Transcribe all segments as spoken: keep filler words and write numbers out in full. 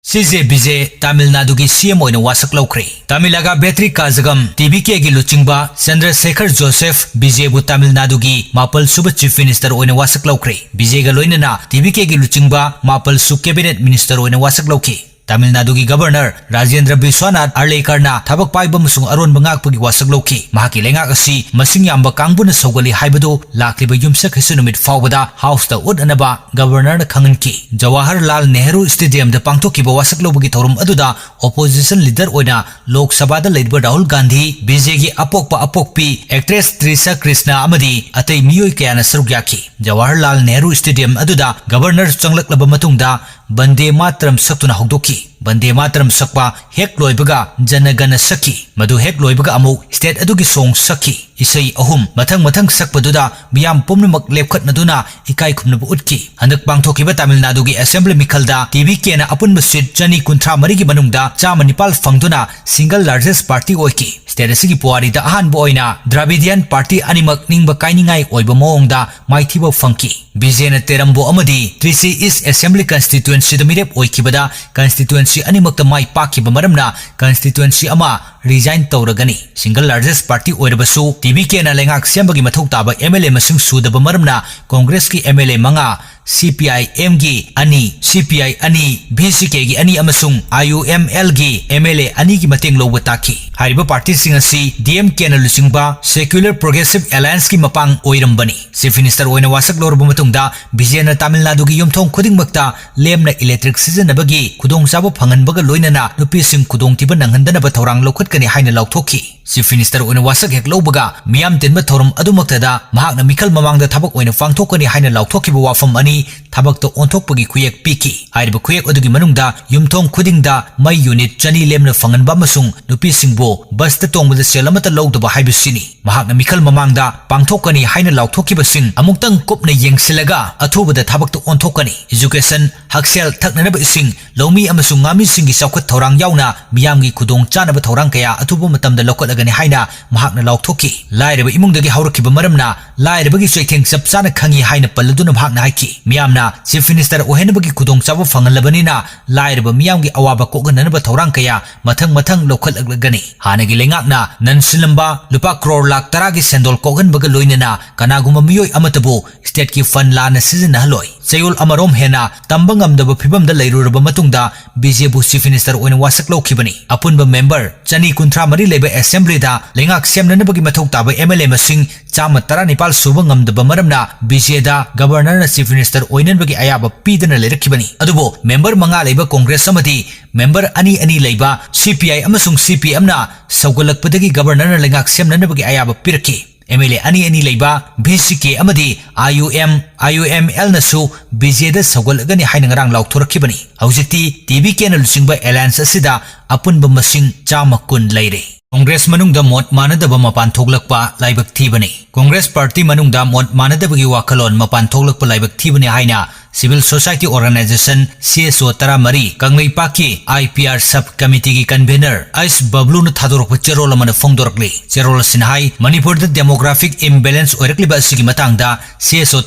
ꯁꯤ ꯖꯦ ꯕꯤꯖꯦ ꯇꯥꯃꯤꯜ ꯅꯥꯗꯨꯒꯤ ꯁꯤ ꯑꯦꯝ ꯑꯣꯏꯅ ꯋꯥꯁꯛ ꯂꯧꯈ꯭ꯔꯦ꯫ ꯇꯥꯃꯤꯂꯒ ꯕꯦꯇ꯭ꯔꯤ ꯀꯥꯖꯒꯝ ꯇꯤ ꯕꯤ ꯀꯦꯒꯤ ꯂꯨꯆꯤꯡꯕ ꯆꯟꯗ꯭ꯔꯁꯦꯈꯔ ꯖꯣꯁꯦꯐ ꯕꯤꯖꯦꯕꯨ ꯇꯥꯃꯤꯜ ꯅꯥꯗꯨꯒꯤ ꯃꯥꯄꯜ ꯁꯨꯕ ꯆꯤꯐ ꯃꯤꯅꯤꯁꯇꯔ ꯑꯣꯏꯅ ꯋꯥꯁꯛ ꯂꯧꯈ꯭ꯔꯦ꯫ ꯕꯤꯖꯦꯒ ꯂꯣꯏꯅꯅ ꯇꯤ ꯕꯤ ꯀꯦꯒꯤ ꯂꯨꯆꯤꯡꯕ ꯃꯥꯄꯜ ꯁꯨ ꯀꯦꯕꯤꯅꯦꯠ ꯃꯤꯅꯤꯁꯇꯔ ꯑꯣꯏꯅ ꯋꯥꯁꯛ ꯂꯧꯈꯤ꯫ ꯇꯥꯃꯤꯜ ꯅꯥꯗꯨꯒꯤ ꯒꯕꯔꯅꯔ ꯔꯥꯖꯦꯟꯗ꯭ꯔ ꯕꯤꯁ꯭ꯋꯥꯅꯥꯊ ꯑꯔꯂꯦꯀꯔꯅ ꯊꯕꯛ ꯄꯥꯏꯕ ꯑꯃꯁꯨꯡ ꯑꯔꯣꯟꯕ ꯉꯥꯛꯄꯒꯤ ꯋꯥꯁꯛ ꯂꯧꯈꯤ꯫ ꯃꯍꯥꯛꯀꯤ ꯂꯩꯉꯥꯛ ꯑꯁꯤ ꯃꯁꯤꯡ ꯌꯥꯝꯕ ꯀꯥꯡꯕꯨꯅ ꯁꯧꯒꯠꯂꯤ ꯍꯥꯏꯕꯗꯨ ꯂꯥꯛꯂꯤꯕ ꯌꯨꯝꯁꯀꯩꯁ ꯅꯨꯃꯤꯠ ꯐꯥꯎꯕꯗ ꯍꯥꯎꯁꯇ ꯎꯠꯅꯅꯕ ꯒꯕꯔꯅꯔꯅ ꯈꯪꯍꯟꯈꯤ꯫ ꯖꯋꯥꯍꯔꯂꯥꯜ ꯅꯦꯍꯔꯨ ꯁ꯭ꯇꯦꯗꯤꯌꯝꯗ ꯄꯥꯡꯊꯣꯛꯈꯤꯕ ꯋꯥꯁꯛ ꯂꯧꯕꯒꯤ ꯊꯧꯔꯝ ꯑꯗꯨꯗ ꯑꯣꯄꯣꯖꯤꯁꯟ ꯂꯤꯗꯔ ꯑꯣꯏꯅ ꯂꯣꯛ ꯁꯚꯥꯗ ꯂꯩꯔꯤꯕ ꯔꯥꯍꯨꯜ ꯒꯥꯟꯙꯤ, ꯕꯤꯖꯦꯒꯤ ꯑꯄꯣꯛꯄ ꯑꯄꯣꯛꯄꯤ ꯑꯦꯛꯇ꯭ꯔꯦꯁ ꯇ꯭ꯔꯤꯁꯥ ꯀ꯭ꯔꯤꯁꯅ ꯑꯃꯗꯤ ꯑꯇꯩ ꯃꯤꯑꯣꯏ ꯀꯌꯥꯅ ꯁꯔꯨꯛ ꯌꯥꯈꯤ꯫ ꯖꯋꯥꯍꯔꯂꯥꯜ ꯅꯦꯍꯔꯨ ꯁ꯭ꯇꯦꯗꯤꯌꯝ ꯑꯗꯨꯗ ꯒꯕꯔꯅꯔ ꯆꯪꯂꯛꯂꯕ ꯃꯇꯨꯡꯗ ꯕꯟꯗꯦ ꯃꯥꯇꯔꯝ ꯁꯛꯇꯨꯅ ꯍꯧꯗꯣꯛꯈꯤ꯫ ꯕꯟꯗꯦ ꯃꯥꯇꯔꯝ ꯁꯛꯄ ꯍꯦꯛ ꯂꯣꯏꯕꯒ ꯖꯅ ꯒꯅ ꯁꯛꯈꯤ꯫ ꯃꯗꯨ ꯍꯦꯛ ꯂꯣꯏꯕꯒ ꯑꯃꯨꯛ ꯁ꯭ꯇꯦꯠ ꯑꯗꯨꯒꯤ ꯁꯣꯡ ꯁꯛꯈꯤ꯫ ꯏꯁꯩ ꯑꯍꯨꯝ ꯃꯊꯪ ꯃꯊꯪ ꯁꯛꯄꯗꯨꯗ ꯃꯤꯌꯥꯝ ꯄꯨꯝꯅꯃꯛ ꯂꯦꯞꯈꯠꯅꯗꯨꯅ ꯏꯀꯥꯏ ꯈꯨꯝꯅꯕ ꯎꯠꯈꯤ꯫ ꯍꯟꯗꯛ ꯄꯥꯡꯊꯣꯛꯈꯤꯕ ꯇꯥꯃꯤꯜ ꯅꯥꯗꯨꯒꯤ ꯑꯦꯁꯦꯝꯕ꯭ꯂꯤ ꯃꯤꯈꯜꯗ ꯇꯤ ꯕꯤ ꯀꯦꯅ ꯑꯄꯨꯟꯕ ꯁꯤꯠ ꯆꯅꯤ ꯀꯨꯟꯊ꯭ꯔꯥ ꯃꯔꯤꯒꯤ ꯃꯅꯨꯡꯗ ꯆꯥꯝꯃ ꯅꯤꯄꯥꯜ ꯐꯪꯗꯨꯅ ꯁꯤꯡꯒꯜ ꯂꯥꯔꯖꯦꯁ ꯄꯥꯔꯇꯤ ꯑꯣꯏꯈꯤ꯫ ꯁ꯭ꯇꯦꯠ ꯑꯁꯤꯒꯤ ꯄꯨꯋꯥꯔꯤꯗ ꯑꯍꯥꯟꯕ ꯑꯣꯏꯅ ꯗ꯭ꯔꯥꯕꯤꯗꯤꯌꯥꯟ ꯄꯥꯔꯇꯤ ꯑꯅꯤꯃꯛ ꯅꯤꯡꯕ ꯀꯥꯏꯅꯤꯡꯉꯥꯏ ꯑꯣꯏꯕ ꯃꯑꯣꯡꯗ ꯃꯥꯏꯊꯤꯕ ꯐꯪꯈꯤ꯫ ꯕꯤꯖꯦꯅ ꯇꯦꯔꯝꯕꯣ ꯑꯃꯗꯤ ꯇ꯭ꯔꯤꯆꯤ ꯏꯁ ꯑꯦꯁꯦꯝꯕ꯭ꯂꯤ ꯀꯟꯁꯇꯤꯇ꯭ꯋꯦꯟꯁꯤꯗ ꯃꯤꯔꯦꯞ ꯑꯣꯏꯈꯤꯕꯗ ꯀꯟꯁꯇꯤꯇ꯭ꯋꯦꯟꯁꯤ ꯑꯅꯤꯃꯛꯇ ꯃꯥꯏ ꯄꯥꯛꯈꯤꯕ ꯃꯔꯝꯅ ꯀꯟꯁꯇꯤꯇ꯭ꯋꯦꯟꯁꯤ ꯑꯃ ꯔꯤꯖꯥꯏꯟ ꯇꯧꯔꯒꯅꯤ꯫ ꯁꯤꯡꯒꯜ ꯂꯥꯔꯖꯦꯁ ꯄꯥꯔꯇꯤ ꯑꯣꯏꯔꯕꯁꯨ ꯇꯤ ꯕꯤ ꯀꯦꯅ ꯂꯩꯉꯥꯛ ꯁꯦꯝꯕꯒꯤ ꯃꯊꯧ ꯇꯥꯕ ꯑꯦꯝ ꯑꯦꯜ ꯑꯦ ꯃꯁꯤꯡ ꯁꯨꯗꯕ ꯃꯔꯝꯅ ꯀꯣꯡꯒ꯭ꯔꯦꯁꯀꯤ ꯑꯦꯝ ꯑꯦꯜ ꯑꯦ ꯃꯉꯥ, ꯁꯤ ꯄꯤ ꯑꯥꯏ ꯑꯦꯝꯒꯤ ꯑꯅꯤ, ꯁꯤ ꯄꯤ ꯑꯥꯏ ꯑꯅꯤ, ꯚꯤ ꯁꯤ ꯀꯦꯒꯤ ꯑꯅꯤ ꯑꯃꯁꯨꯡ ꯑꯥꯏ ꯌꯨ ꯑꯦꯝ ꯑꯦꯜꯒꯤ ꯑꯦꯝ ꯑꯦꯜ ꯑꯦ ꯑꯅꯤꯒꯤ ꯃꯇꯦꯡ ꯂꯧꯕ ꯇꯥꯈꯤ꯫ ꯍꯥꯏꯔꯤꯕ ꯄꯥꯔꯇꯤꯁꯤꯡ ꯑꯁꯤ ꯗꯤ ꯑꯦꯝ ꯀꯦꯅ ꯂꯨꯆꯤꯡꯕ ꯁꯦꯀ꯭ꯌꯨꯂꯔ ꯄ꯭ꯔꯣꯒ꯭ꯔꯦꯁꯤꯚ ꯑꯦꯂꯥꯌꯟꯁꯀꯤ ꯃꯄꯥꯡ ꯑꯣꯏꯔꯝꯕꯅꯤ꯫ ꯆꯤꯐ ꯃꯤꯅꯤꯁꯇꯔ ꯑꯣꯏꯅ ꯋꯥꯁꯛ ꯂꯧꯔꯕ ꯃꯇꯨꯡꯗ ꯕꯤꯖꯦꯅ ꯇꯥꯃꯤꯜ ꯅꯥꯗꯨꯒꯤ ꯌꯨꯝꯊꯣꯡ ꯈꯨꯗꯤꯡꯃꯛꯇ ꯂꯦꯝꯅ ꯏꯂꯦꯛꯇ꯭ꯔꯤꯛ ꯁꯤꯖꯤꯟꯅꯕꯒꯤ ꯈꯨꯗꯣꯡꯆꯥꯕ ꯐꯪꯍꯟꯕꯒ ꯂꯣꯏꯅꯅ ꯅꯨꯄꯤꯁꯤꯡ ꯈꯨꯗꯣꯡꯊꯤꯕ ꯅꯪꯍꯟꯗꯅꯕ ꯊꯧꯔꯥꯡ ꯂꯧꯈꯠꯀꯅꯤ ꯍꯥꯏꯅ ꯂꯥꯎꯊꯣꯛꯈꯤ꯫ ꯆꯤꯐ ꯃꯤꯅꯤꯁꯇꯔ ꯑꯣꯏꯅ ꯋꯥꯁꯛ ꯍꯦꯛ ꯂꯧꯕꯒ ꯃꯤꯌꯥꯝ ꯇꯤꯟꯕ ꯊꯧꯔꯝ ꯑꯗꯨꯃꯛꯇꯗ ꯃꯍꯥꯛꯅ ꯃꯤꯈꯜ ꯃꯃꯥꯡꯗ ꯊꯕꯛ ꯑꯣꯏꯅ ꯄꯥꯡꯊꯣꯛꯀꯅꯤ ꯍꯥꯏꯅ ꯂꯥꯎꯊꯣꯛꯈꯤꯕ ꯋꯥꯐꯝ ꯑꯅꯤ ꯊꯕꯛꯇ ꯑꯣꯟꯊꯣꯛꯄꯒꯤ ꯈꯨꯌꯦꯛ ꯄꯤꯈꯤ꯫ ꯍꯥꯏꯔꯤꯕ ꯈꯨꯌꯦꯛ ꯑꯗꯨꯒꯤ ꯃꯅꯨꯡꯗ ꯌꯨꯝꯊꯣꯡ ꯈꯨꯗꯤꯡꯗ ꯃꯩ ꯌꯨꯅꯤꯠ ꯆꯅꯤ ꯂꯦꯝꯅ ꯐꯪꯍꯟꯕ ꯑꯃꯁꯨꯡ ꯅꯨꯄꯤꯁꯤꯡꯕꯨ ꯕꯁꯇ ꯇꯣꯡꯕꯗ ꯁꯦꯜ ꯑꯃꯠꯇ ꯂꯧꯗꯕ ꯍꯥꯏꯕꯁꯤꯅꯤ꯫ ꯃꯍꯥꯛꯅ ꯃꯤꯈꯜ ꯃꯃꯥꯡꯗ ꯄꯥꯡꯊꯣꯛꯀꯅꯤ ꯍꯥꯏꯅ ꯂꯥꯎꯊꯣꯛꯈꯤꯕꯁꯤꯡ ꯑꯃꯨꯛꯇꯪ ꯀꯨꯞꯅ ꯌꯦꯡꯁꯤꯜꯂꯒ ꯑꯊꯨꯕꯗ ꯊꯕꯛꯇ ꯑꯣꯟꯊꯣꯛꯀꯅꯤ꯫ ꯏꯖꯨꯀꯦꯁꯟ, ꯍꯛꯁꯦꯜ, ꯊꯛꯅꯅꯕ ꯏꯁꯤꯡ, ꯂꯧꯃꯤ ꯑꯃꯁꯨꯡ ꯉꯥꯃꯤꯁꯤꯡꯒꯤ ꯆꯥꯎꯈꯠ ꯊꯧꯔꯥꯡ ꯌꯥꯎꯅ ꯃꯤꯌꯥꯝꯒꯤ ꯈꯨꯗꯣꯡ ꯆꯥꯅꯕ ꯊꯧꯔꯥꯡ ꯀꯌꯥ ꯑꯊꯨꯕ ꯃꯇꯝꯗ ꯂꯧꯈꯠꯂꯒꯅꯤ ꯍꯥꯏꯅ ꯃꯍꯥꯛꯅ ꯂꯥꯎꯊꯣꯛꯈꯤ꯫ ꯂꯥꯏꯔꯕ ꯏꯃꯨꯡꯗꯒꯤ ꯍꯧꯔꯛꯈꯤꯕ ꯃꯔꯝꯅ ꯂꯥꯏꯔꯕꯒꯤ ꯆꯩꯊꯦꯡ ꯆꯞ ꯆꯥꯅ ꯈꯪꯏ ꯍꯥꯏꯅ ꯄꯜꯂꯗꯨꯅ ꯃꯍꯥꯛꯅ ꯍꯥꯏꯈꯤ, ꯃꯤꯌꯥꯝꯅ Chief Minister ꯑꯣꯏꯍꯟꯅꯕꯒꯤ ꯈꯨꯗꯣꯡꯆꯥꯕ ꯐꯪꯍꯜꯂꯕꯅꯤꯅ ꯂꯥꯏꯔꯕ ꯃꯤꯌꯥꯝꯒꯤ ꯑꯋꯥꯕ ꯀꯣꯛꯍꯟꯅꯅꯕ ꯊꯧꯔꯥꯡ ꯀꯌꯥ ꯃꯊꯪ ꯃꯊꯪ ꯂꯧꯈꯠꯂꯛꯂꯒꯅꯤ꯫ ꯍꯥꯟꯅꯒꯤ ꯂꯩꯉꯥꯛꯅ ꯅꯟꯁꯤꯜꯂꯝꯕ ꯂꯨꯄꯥ ꯀ꯭ꯔꯣꯔ ꯂꯥꯈ ꯇꯔꯥꯒꯤ ꯁꯦꯟꯗꯣꯜ ꯀꯣꯛꯍꯟꯕꯒ ꯂꯣꯏꯅꯅ ꯀꯅꯥꯒꯨꯝꯕ ꯃꯤꯑꯣꯏ ꯑꯃꯠꯇꯕꯨ stateꯀꯤ fund ꯂꯥꯟꯅ ꯁꯤꯖꯤꯟꯅꯍꯜꯂꯣꯏ꯫ ꯆꯌꯣꯜ ꯑꯃꯔꯣꯝ ꯍꯦꯟꯅ ꯇꯝꯕ ꯉꯝꯗꯕ ꯐꯤꯕꯝꯗ ꯂꯩꯔꯨꯔꯕ ꯃꯇꯨꯡꯗ ꯕꯤꯖꯦꯕꯨ Chief Minister ꯑꯣꯏꯅ ꯋꯥꯁꯛ ꯂꯧꯈꯤꯕꯅꯤ꯫ ꯑꯄꯨꯟꯕ member ꯆꯅꯤ ꯀꯨꯟꯊ꯭ꯔꯥ ꯃꯔꯤ ꯂꯩꯕ assemblyꯗ ꯂꯩꯉꯥꯛ ꯁꯦꯝꯅꯅꯕꯒꯤ ꯃꯊꯧ ꯇꯥꯕ MLA ꯃꯁꯤꯡ ꯆꯥꯝꯃ ꯇꯔꯥꯅꯤꯄꯥꯜ ꯁꯨꯕ ꯉꯝꯗꯕ ꯃꯔꯝꯅ ꯕꯤꯖꯦꯗ Governorꯅ Chief Minister ꯑꯣꯏꯅꯅꯕꯒꯤ ꯑꯌꯥꯕ ꯄꯤꯗꯅ ꯂꯩꯔꯛꯈꯤꯕꯅꯤ꯫ ꯑꯗꯨꯕꯨ member ꯃꯉꯥ ꯂꯩꯕ Congress ꯑꯃꯗꯤ member ꯑꯅꯤ ꯑꯅꯤ ꯂꯩꯕ CPI ꯑꯃꯁꯨꯡ CPMꯅ ꯁꯧꯒꯠꯂꯛꯄꯗꯒꯤ Governorꯅ ꯂꯩꯉꯥꯛ ꯁꯦꯝꯅꯅꯕꯒꯤ ꯑꯌꯥꯕ ꯄꯤꯔꯛꯈꯤ꯫ MLA ꯑꯅꯤ ꯑꯅꯤ ꯂꯩꯕ VCK ꯑꯃꯗꯤ IUM, IUMLꯅꯁꯨ ꯕꯤꯖꯦꯗ ꯁꯧꯒꯠꯂꯒꯅꯤ ꯍꯥꯏꯅ ꯉꯔꯥꯡ ꯂꯥꯎꯊꯣꯔꯛꯈꯤꯕꯅꯤ꯫ ꯍꯧꯖꯤꯛꯇꯤ TVKꯅ ꯂꯨꯆꯤꯡꯕ alliance ꯑꯁꯤꯗ ꯑꯄꯨꯟꯕ ꯃꯁꯤꯡ ꯆꯥꯝꯃ ꯀꯨꯟ ꯂꯩꯔꯦ꯫ Congress ꯃꯅꯨꯡꯗ ꯃꯣꯠ ꯃꯥꯟꯅꯗꯕ ꯃꯄꯥꯟ ꯊꯣꯛꯂꯛꯄ ꯂꯥꯏꯕꯛ ꯊꯤꯕꯅꯤ꯫ Congress party ꯃꯅꯨꯡꯗ ꯃꯣꯠ ꯃꯥꯟꯅꯗꯕꯒꯤ ꯋꯥꯈꯜꯂꯣꯟ ꯃꯄꯥꯟ ꯊꯣꯛꯂꯛꯄ ꯂꯥꯏꯕꯛ ꯊꯤꯕꯅꯤ ꯍꯥꯏꯅ Civil Society Organization, CSO ꯇꯔꯥꯃꯔꯤ, ꯀꯪꯂꯩꯄꯥꯛꯀꯤ IPR sub committeeꯒꯤ convener ꯑꯩꯁ ꯕꯕ꯭ꯂꯨꯅ ꯊꯥꯗꯣꯔꯛꯄ ꯆꯦꯔꯣꯜ ꯑꯃꯅ ꯐꯣꯡꯗꯣꯔꯛꯂꯤ꯫ ꯆꯦꯔꯣꯜ ꯑꯁꯤꯅ ꯍꯥꯏ, ꯃꯅꯤꯄꯨꯔꯗ demographic imbalance ꯑꯣꯏꯔꯛꯂꯤꯕ ꯑꯁꯤꯒꯤ ꯃꯇꯥꯡꯗ CSO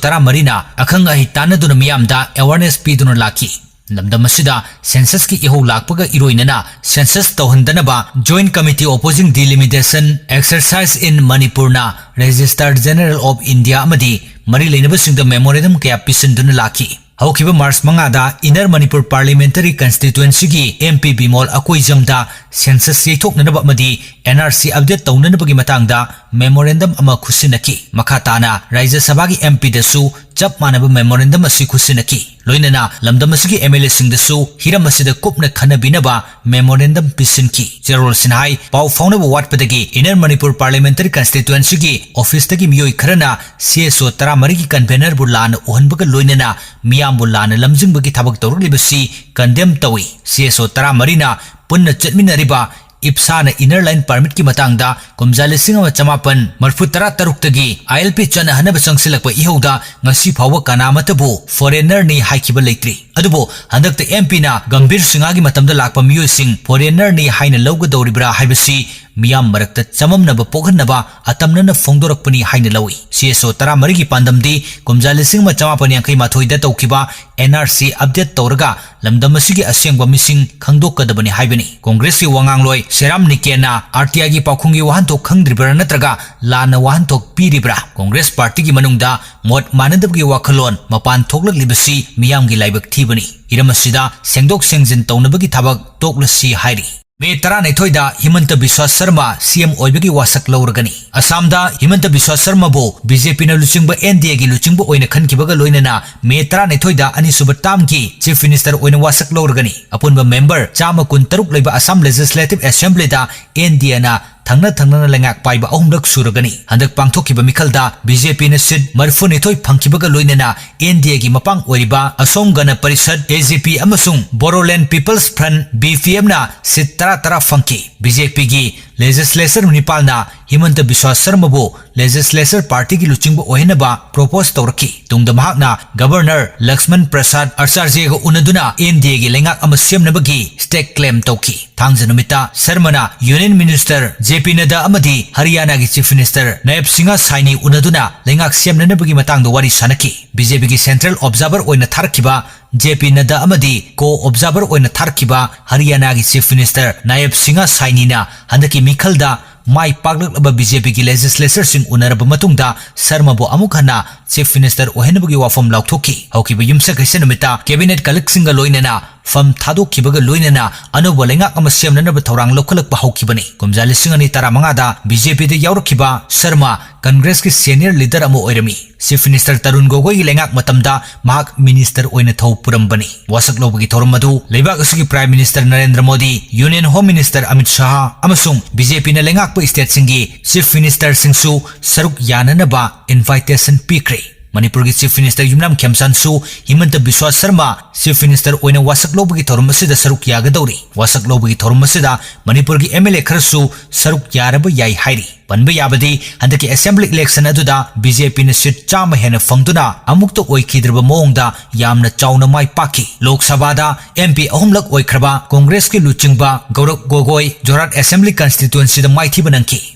ꯇꯔꯥꯃꯔꯤꯅ ꯑꯈꯪ ꯑꯍꯩ ꯇꯥꯟꯅꯗꯨꯅ ꯃꯤꯌꯥꯝꯗ awareness ꯄꯤꯗꯨꯅ ꯂꯥꯛꯈꯤ꯫ ꯂꯝꯗꯝ ꯑꯁꯤꯗ censusꯀꯤ ꯏꯍꯧ ꯂꯥꯛꯄꯒ ꯏꯔꯣꯏꯅꯅ census ꯇꯧꯍꯟꯗꯅꯕ Joint Committee Opposing Delimitation Exercise in Manipurꯅ Registrar General of India ꯑꯃꯗꯤ ꯃꯔꯤ ꯂꯩꯅꯕꯁꯤꯡꯗ memorandum ꯀꯌꯥ ꯄꯤꯁꯤꯟꯗꯨꯅ ꯂꯥꯛꯈꯤ꯫ ꯍꯧꯈꯤꯕ ꯃꯥꯔꯆ ꯃꯉꯥꯗ Inner Manipur Parliamentary Constituencyꯒꯤ MP Bimol ꯑꯀꯣꯏꯖꯝꯗ census ꯌꯩꯊꯣꯛꯅꯅꯕ ꯑꯃꯗꯤ NRC update ꯇꯧꯅꯅꯕꯒꯤ ꯃꯇꯥꯡꯗ memorandum ꯑꯃ ꯈꯨꯠꯁꯤꯟꯅꯈꯤ꯫ ꯃꯈꯥ ꯇꯥꯅ ꯔꯥꯖ꯭ꯌ ꯁꯚꯥꯒꯤ MPꯗꯁꯨ ꯆꯞ ꯃꯥꯟꯅꯕ memorandum ꯑꯁꯤ ꯈꯨꯠꯁꯤꯟꯅꯈꯤ꯫ ꯂꯣꯏꯅꯅ ꯂꯝꯗꯝ ꯑꯁꯤꯒꯤ MLAꯁꯤꯡꯗꯁꯨ ꯍꯤꯔꯝ ꯑꯁꯤꯗ ꯀꯨꯞꯅ ꯈꯟꯅꯕꯤꯅꯕ memorandum ꯄꯤꯁꯤꯟꯈꯤ꯫ ꯆꯦꯔꯣꯜꯁꯤꯅ ꯍꯥꯏ, ꯄꯥꯎ ꯐꯥꯎꯅꯕ ꯋꯥꯠꯄꯗꯒꯤ Inner Manipur Parliamentary Constituencyꯒꯤ officeꯇꯒꯤ ꯃꯤꯑꯣꯏ ꯈꯔꯅ CSO ꯇꯔꯥꯃꯔꯤꯒꯤ convenerꯕꯨ ꯂꯥꯟꯅ ꯎꯍꯟꯕꯒ ꯂꯣꯏꯅꯅ ꯃꯤꯌꯥꯝꯕꯨ ꯂꯥꯟꯅ ꯂꯝꯖꯤꯡꯕꯒꯤ ꯊꯕꯛ ꯇꯧꯔꯛꯂꯤꯕꯁꯤ condemn ꯇꯧꯏ꯫ CSO ꯇꯔꯥꯃꯔꯤꯅ ꯄꯨꯟꯅ ꯆꯠꯃꯤꯟꯅꯔꯤꯕ IPSAꯅ Inner Line Permitꯀꯤ ꯃꯇꯥꯡꯗ ꯀꯨꯝꯖꯥ ꯂꯤꯁꯤꯡ ꯑꯃ ꯆꯃꯥꯄꯟ ꯃꯔꯤꯐꯨ ꯇꯔꯥ ꯇꯔꯨꯛꯇꯒꯤ ILP ꯆꯠꯅꯍꯟꯅꯕ ꯆꯪꯁꯤꯜꯂꯛꯄ ꯏꯍꯧꯗ ꯉꯁꯤ ꯐꯥꯎꯕ ꯀꯅꯥꯃꯠꯇꯕꯨ foreignerꯅꯤ ꯍꯥꯏꯈꯤꯕ ꯂꯩꯇ꯭ꯔꯤ꯫ ꯑꯗꯨꯕꯨ ꯍꯟꯗꯛꯇ MPꯅ ꯒꯝꯚꯤꯔ ꯁꯤꯡꯍꯒꯤ ꯃꯇꯝꯗ ꯂꯥꯛꯄ ꯃꯤꯑꯣꯏꯁꯤꯡ foreignerꯅꯤ ꯍꯥꯏꯅ ꯂꯧꯒꯗꯧꯔꯤꯕ꯭ꯔꯥ ꯍꯥꯏꯕꯁꯤ ꯃꯤꯌꯥꯝ ꯃꯔꯛꯇ ꯆꯃꯝꯅꯕ ꯄꯣꯛꯍꯟꯅꯕ ꯑꯇꯝꯅꯅ ꯐꯣꯡꯗꯣꯔꯛꯄꯅꯤ ꯍꯥꯏꯅ ꯂꯧꯏ꯫ CSO ꯇꯔꯥꯃꯔꯤꯒꯤ ꯄꯥꯟꯗꯝꯗꯤ ꯀꯨꯝꯖꯥ ꯂꯤꯁꯤꯡ ꯑꯃ ꯆꯃꯥꯄꯟ ꯌꯥꯡꯈꯩ ꯃꯥꯊꯣꯏꯗ ꯇꯧꯈꯤꯕ NRC update ꯇꯧꯔꯒ ꯂꯝꯗꯝ ꯑꯁꯤꯒꯤ ꯑꯁꯦꯡꯕ ꯃꯤꯁꯤꯡ ꯈꯪꯗꯣꯛꯀꯗꯕꯅꯤ ꯍꯥꯏꯕꯅꯤ꯫ ꯀꯣꯡꯒ꯭ꯔꯦꯁꯀꯤ ꯋꯥꯉꯥꯡꯂꯣꯏ ꯁꯦꯔꯥꯝ ꯅꯤꯀꯦꯟꯅ RTIꯒꯤ ꯄꯥꯎꯈꯨꯝꯒꯤ ꯋꯥꯍꯟꯊꯣꯛ ꯈꯪꯗ꯭ꯔꯤꯕ꯭ꯔꯥ ꯅꯠꯇ꯭ꯔꯒ ꯂꯥꯟꯅ ꯋꯥꯍꯟꯊꯣꯛ ꯄꯤꯔꯤꯕ꯭ꯔꯥ? ꯀꯣꯡꯒ꯭ꯔꯦꯁ ꯄꯥꯔꯇꯤꯒꯤ ꯃꯅꯨꯡꯗ ꯃꯣꯠ ꯃꯥꯟꯅꯗꯕꯒꯤ ꯋꯥꯈꯜꯂꯣꯟ ꯃꯄꯥꯟ ꯊꯣꯛꯂꯛꯂꯤꯕꯁꯤ ꯃꯤꯌꯥꯝꯒꯤ ꯂꯥꯏꯕꯛ ꯊꯤꯕꯅꯤ꯫ ꯍꯤꯔꯝ ꯑꯁꯤꯗ ꯁꯦꯡꯗꯣꯛ ꯁꯦꯡꯖꯤꯟ ꯇꯧꯅꯕꯒꯤ ꯊꯕꯛ ꯇꯣꯛꯂꯁꯤ ꯍꯥꯏꯔꯤ꯫ ꯃꯦ ꯇꯔꯥꯅꯤꯊꯣꯏꯗ ꯍꯤꯃꯟꯇ ꯕꯤꯁ꯭ꯋꯥ ꯁꯔꯃ CM ꯑꯣꯏꯕꯒꯤ ꯋꯥꯁꯛ ꯂꯧꯔꯒꯅꯤ꯫ ꯑꯁꯥꯝꯗ ꯍꯤꯃꯟꯇ ꯕꯤꯁ꯭ꯋꯥ ꯁꯔꯃꯕꯨ BJPꯅ ꯂꯨꯆꯤꯡꯕ NDAꯒꯤ ꯂꯨꯆꯤꯡꯕ ꯑꯣꯏꯅ ꯈꯟꯈꯤꯕꯒ ꯂꯣꯏꯅꯅ ꯃꯦ ꯇꯔꯥꯅꯤꯊꯣꯏꯗ ꯑꯅꯤꯁꯨꯕ termꯒꯤ Chief Minister ꯑꯣꯏꯅ ꯋꯥꯁꯛ ꯂꯧꯔꯒꯅꯤ꯫ ꯑꯄꯨꯟꯕ member ꯆꯥꯝꯃ ꯀꯨꯟꯇꯔꯨꯛ ꯂꯩꯕ Assam Legislative Assemblyꯗ NDAꯅ ꯊꯪꯅ ꯊꯪꯅꯅ ꯂꯩꯉꯥꯛ ꯄꯥꯏꯕ ꯑꯍꯨꯝꯂꯛ ꯁꯨꯔꯒꯅꯤ꯫ ꯍꯟꯗꯛ ꯄꯥꯡꯊꯣꯛꯈꯤꯕ ꯃꯤꯈꯜꯗ BJPꯅ seat ꯃꯔꯤꯐꯨꯅꯤꯊꯣꯏ ꯐꯪꯈꯤꯕꯒ ꯂꯣꯏꯅꯅ NDAꯒꯤ ꯃꯄꯥꯡ ꯑꯣꯏꯔꯤꯕ Assam Gana Parishad, AGP, ꯑꯃꯁꯨꯡ Bodoland People's Front, BPFꯅ seat ꯇꯔꯥ ꯇꯔꯥ ꯐꯪꯈꯤ꯫ BJPꯒꯤ legislator ꯅꯤꯄꯥꯜꯅ ꯍꯤꯃꯟꯇ ꯕꯤꯁ꯭ꯋꯥ ꯁꯔꯃꯕꯨ legislature partyꯒꯤ ꯂꯨꯆꯤꯡꯕ ꯑꯣꯏꯍꯟꯅꯕ propose ꯇꯧꯔꯛꯈꯤ꯫ ꯇꯨꯡꯗ ꯃꯍꯥꯛꯅ Governor ꯂꯛꯁꯃꯟ ꯄ꯭ꯔꯁꯥꯗ ꯑꯆꯥꯔꯖꯦꯒ ꯎꯅꯗꯨꯅ NDAꯒꯤ ꯂꯩꯉꯥꯛ ꯑꯃ ꯁꯦꯝꯅꯕꯒꯤ stake claim ꯇꯧꯈꯤ꯫ ꯊꯥꯡꯖ ꯅꯨꯃꯤꯠꯇ ꯁꯔꯃꯅ Union Minister JP ꯅꯗ꯭ꯗꯥ ꯑꯃꯗꯤ ꯍꯔꯤꯌꯥꯅꯥꯒꯤ Chief Minister ꯅꯥꯌꯕ ꯁꯤꯡꯍ ꯁꯥꯏꯅꯤ ꯎꯅꯗꯨꯅ ꯂꯩꯉꯥꯛ ꯁꯦꯝꯅꯅꯕꯒꯤ ꯃꯇꯥꯡꯗ ꯋꯥꯔꯤ ꯁꯥꯅꯈꯤ꯫ BJPꯒꯤ central observer ꯑꯣꯏꯅ ꯊꯥꯔꯛꯈꯤꯕ JP ꯅꯗ꯭ꯗꯥ ꯑꯃꯗꯤ co-observer ꯑꯣꯏꯅ ꯊꯥꯔꯛꯈꯤꯕ ꯍꯔꯤꯌꯥꯅꯥꯒꯤ Chief Minister ꯅꯥꯌꯕ ꯁꯤꯡꯍ ꯁꯥꯏꯅꯤꯅ ꯍꯟꯗꯛꯀꯤ ꯃꯤꯈꯜꯗ ꯃꯥꯏ ꯄꯥꯛꯂꯛꯂꯕ BJPꯒꯤ legislatureꯁꯤꯡ ꯎꯅꯔꯕ ꯃꯇꯨꯡꯗ ꯁꯔꯃꯕꯨ ꯑꯃꯨꯛ ꯍꯟꯅ Chief Minister ꯑꯣꯏꯍꯟꯅꯕꯒꯤ ꯋꯥꯐꯝ ꯂꯥꯎꯊꯣꯛꯈꯤ꯫ ꯍꯧꯈꯤꯕ ꯌꯨꯝꯁꯀꯩꯁ ꯅꯨꯃꯤꯠꯇ cabinet colleagueꯁꯤꯡꯒ ꯂꯣꯏꯅꯅ ꯐꯝ ꯊꯥꯗꯣꯛꯈꯤꯕꯒ ꯂꯣꯏꯅꯅ ꯑꯅꯧꯕ ꯂꯩꯉꯥꯛ ꯑꯃ ꯁꯦꯝꯅꯅꯕ ꯊꯧꯔꯥꯡ ꯂꯧꯈꯠꯂꯛꯄ ꯍꯧꯈꯤꯕꯅꯤ꯫ ꯀꯨꯝꯖꯥ ꯂꯤꯁꯤꯡ ꯑꯅꯤ ꯇꯔꯥꯃꯉꯥꯗ BJPꯗ ꯌꯥꯎꯔꯛꯈꯤꯕ ꯁꯔꯃ Congressꯀꯤ senior leader ꯑꯃ ꯑꯣꯏꯔꯝꯃꯤ꯫ Chief Minister ꯇꯔꯨꯟ ꯒꯣꯒꯣꯏꯒꯤ ꯂꯩꯉꯥꯛ ꯃꯇꯝꯗ ꯃꯍꯥꯛ minister ꯑꯣꯏꯅ ꯊꯧ ꯄꯨꯔꯝꯕꯅꯤ꯫ ꯋꯥꯁꯛ ꯂꯧꯕꯒꯤ ꯊꯧꯔꯝ ꯑꯗꯨ ꯂꯩꯕꯥꯛ ꯑꯁꯤꯒꯤ Prime Minister Narendra Modi, Union Home Minister Amit Shah ꯑꯃꯁꯨꯡ BJPꯅ ꯂꯩꯉꯥꯛꯄ stateꯁꯤꯡꯒꯤ Chief Ministerꯁꯤꯡꯁꯨ ꯁꯔꯨꯛ ꯌꯥꯅꯅꯕ invitation ꯄꯤꯈ꯭ꯔꯦ꯫ ꯃꯅꯤꯄꯨꯔꯒꯤ Chief Minister ꯌꯨꯝꯅꯥꯝ ꯈꯦꯝꯆꯥꯟꯁꯨ ꯍꯤꯃꯟꯇ ꯕꯤꯁ꯭ꯋꯥ ꯁꯔꯃ Chief Minister ꯑꯣꯏꯅ ꯋꯥꯁꯛ ꯂꯧꯕꯒꯤ ꯊꯧꯔꯝ ꯑꯁꯤꯗ ꯁꯔꯨꯛ ꯌꯥꯒꯗꯧꯔꯤ꯫ ꯋꯥꯁꯛ ꯂꯧꯕꯒꯤ ꯊꯧꯔꯝ ꯑꯁꯤꯗ ꯃꯅꯤꯄꯨꯔꯒꯤ M L A ꯈꯔꯁꯨ ꯁꯔꯨꯛ ꯌꯥꯔꯕ ꯌꯥꯏ ꯍꯥꯏꯔꯤ꯫ ꯄꯟꯕ ꯌꯥꯕꯗꯤ, ꯍꯟꯗꯛꯀꯤ Assembly election ꯑꯗꯨꯗ B J P ꯅ seat ꯆꯥꯝꯃ ꯍꯦꯟꯅ ꯐꯪꯗꯨꯅ ꯑꯃꯨꯛꯇ ꯑꯣꯏꯈꯤꯗ꯭ꯔꯕ ꯃꯑꯣꯡꯗ ꯌꯥꯝꯅ ꯆꯥꯎꯅ ꯃꯥꯏ ꯄꯥꯛꯈꯤ꯫ ꯂꯣꯛ ꯁꯚꯥꯗ M P ꯑꯍꯨꯝꯂꯛ ꯑꯣꯏꯈ꯭ꯔꯕ Congress ꯀꯤ ꯂꯨꯆꯤꯡꯕ ꯒꯧꯔꯕ ꯒꯣꯒꯣꯏ ꯖꯣꯔꯍꯥꯠ Assembly Constituency ꯗ ꯃꯥꯏꯊꯤꯕ ꯅꯪꯈꯤ꯫